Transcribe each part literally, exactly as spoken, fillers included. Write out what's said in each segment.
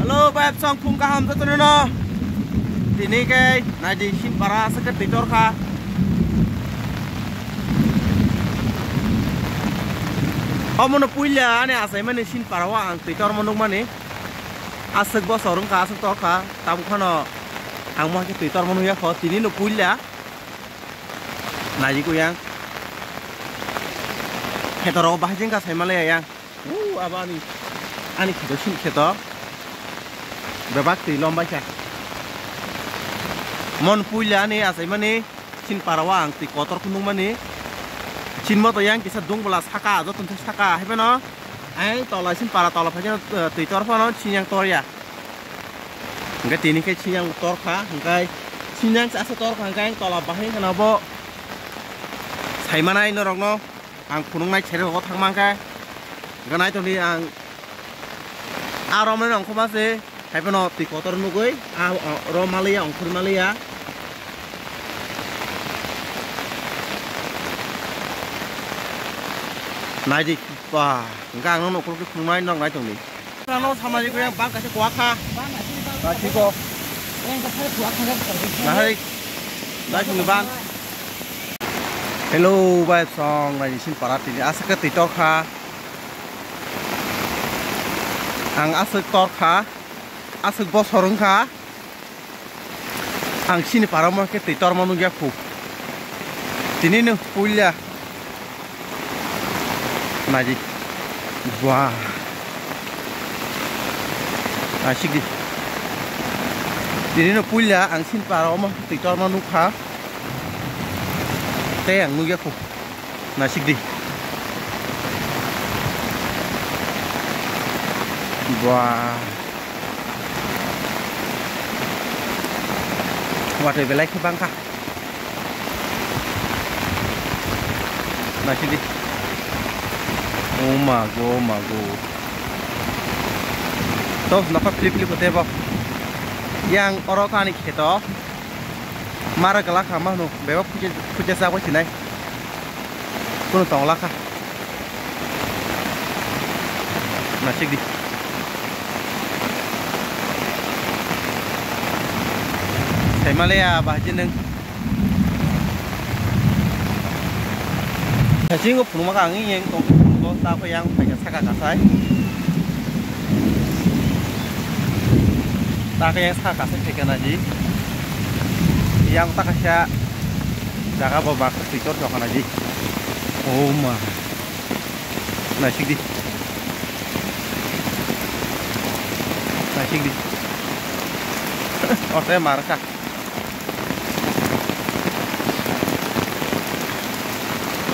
Hello, bai song phung kaham jotono no. Tini ke naidi Sinpara se ke twi torkha. Omono puila ani achaimani Sinpara o ang twi torma nukmani. Aswk bosor wngkha, aswk torkha. Tabuk phano ang mo ke twi torma nukya kho. Tini no puila. Naidi ko yang. Khetoro bahai jengka saimale yang. Uu, abo ani, ani kheto, sin kheto. Bebak twi lom bai kha. Mon puila ani achaimani, Sinpara o ang twi kotor khe nukmani. Sinmo to yang kisa dungbla saka, joto thai saka, hai phano. Ang tola Sinpara tola phai khe, eh, twi tor phano, sin yang tor ya. Hingke tini khe sin yang tor kha, hingke sin yang asa tor kha, hingke ang tola bahai kheno bo saimanai norokno. Ang phunuknai sere rogo thangma khe, hwnkhe naitokni ang aro mani ongkhorma se, hai phano twi kotor nugwi, a, o, ro maliya, ongkhor maliya. Naidi, ba, hwnkhe ang nono ukulukhe phunuknai norok naitokni. Ano samajik yang bang kaisa kuak kha. Ba, siko. Nahai, naitokni bang. Hello, bai song, naidi Sinpara tini aswk khe twi tor kha. Ang aswk tor kha, aswk bosor wng kha. Ang Sinpara o ma khe twi torma nukya khu. Tini no puila. Naidi. Wah. Naisik di. Tini no puila ang Sinpara o ma twi torma nukha. Tei ang nukya khu. Naisik di. Wah. Watwi belai khe bang kha. Naisik di. Oh ma go, ma go. To nokha philip philip hote bo. Yang oro kani kheto. Mara gala kha ma hwno bebak phuja, phuja chagwi sinai. Kuno tongla kha. Naisik di. Saimale ya bahai nung. Sachingo phunukma kha ang yang tong phunukgo ta khe yang phaikha saka kasai. Ta khe yang saka kasai phaikha naidi. Yang ta kaisa jaga bo baksa twi tor jokha naidi. Oh ma. Naisik di. Naisik di. Orte mar kha.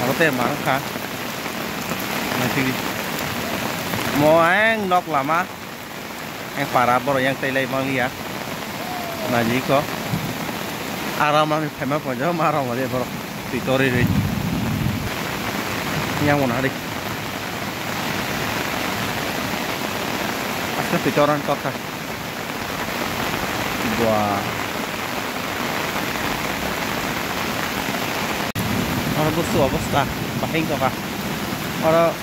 Abo tei mang kha. Naisik di. Mo ayang nok lama. Ayang para borok yang tei lai mangliya. Naisik ko. Aram ani phaima ponjo ma rong ore borok. Twi tori ri. Yang wona hari. Aska twi toran torkha. Bua. Oro busu obostha bahai wngkha ba. Oro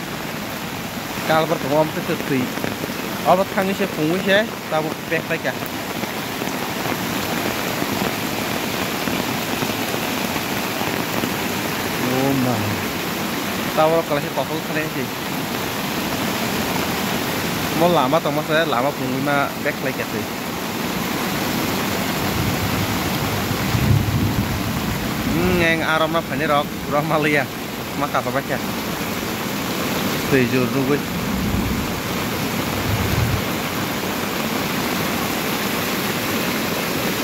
kalbar tongo, omo twi twi. Obo thangwi se phungwi se tabuk bag paikha. Oh ma. Tabuk kaisa kokol khani se. Mo lama tongma se, lama phungwi ma bag khlai kha twi. Hmm, eng arom na phani rok, rok ma liya. Ma kasa bai kha. Twi jur nugwi.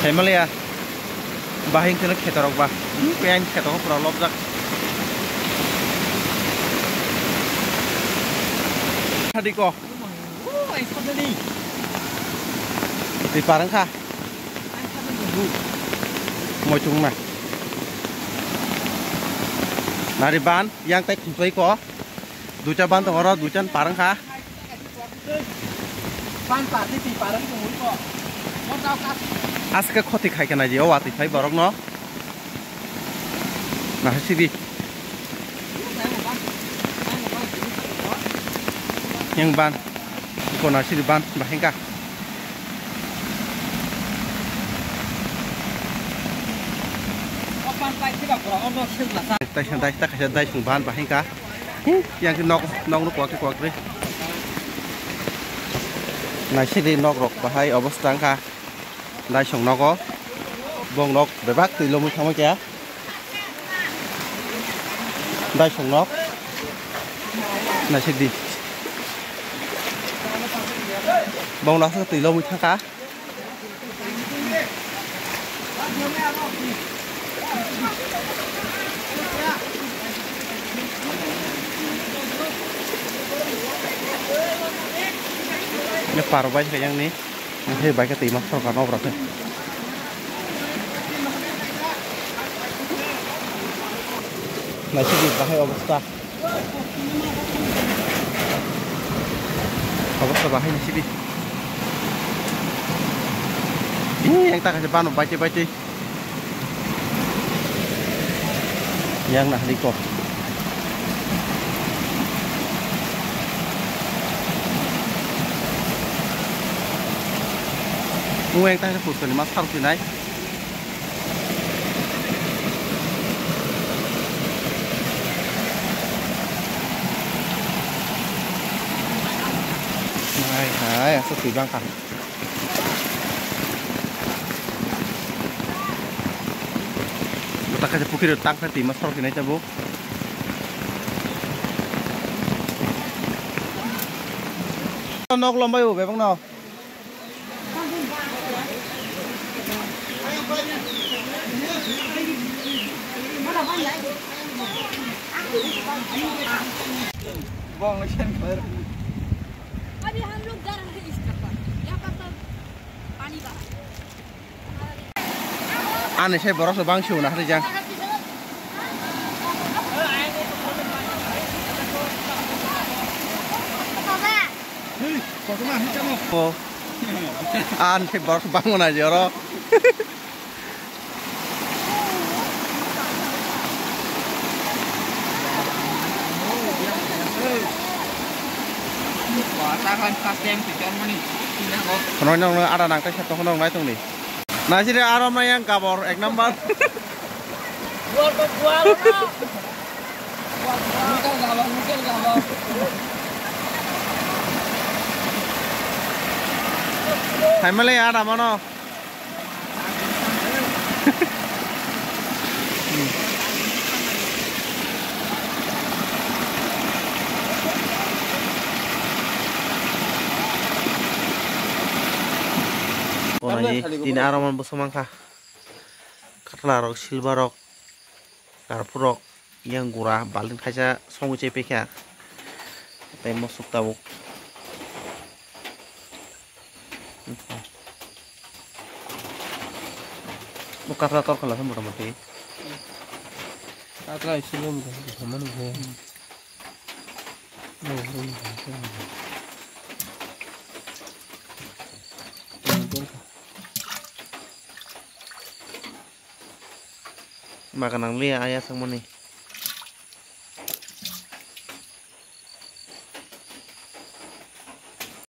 Phaima liya. Bahai wngkheno khetorok ba. Hmm, khe ani khetorok pura lobjak. Sadi ko. Twi parang kha. Moitung na. Nari ban, yang tai khumpai ko. Duita ban tong oro, duita parang kha. Aske khoti khai kana je, o watwi phai borok no. Nahai sidi. Yang ban. Ko na sidi ban, bahai kha. Taisa, taisa, taisa, taisong ban bahai ka. Yang ke nok, nok, nok, kuak, kuak, re. Naisidi nok rok bahai obostha wngkha. Daisong nogo. Bong nok bebak twi lomwi thangma kya. Daisong nok. Naisidi. Bong nok twi lomwi thangkha. Ini paro bai kayang ni. Hei bai khe twi ma khorokha nw obwrok khe. Naisidi bahai obostha. Obostha bahai naisidi. Ih, yang tak aja bano baitwi baitwi. Yang nah liko. Nung yang tak aja puto ni mas harus nai. Hai, hai, aswk twi bangkha. Bwta khe pukhiri tang khe twi ma sorok twi nai tabuk. Nok lombai o bebak no. अभी हम लोग जा रहे हैं इस तरफ, यहाँ पर तो पानी बहा है। Ani sai borok se bang siu na hari jang. O. Ani sai borok se bang na joro. Khwnwi nokno ada nang kaisa tongkha noknai tongni. Naisire aro ma yang gabor ek number. Phaimale ada mano. Tini aro man bwswk mankha. Katla rok, silver rok, karpur rok, yang gura baltin kaisa songwi chai paikha. Tei mosok tabuk. Bo katla torkha la mota moti. Katla silo mota moti. Maga nang liya aya sangmani.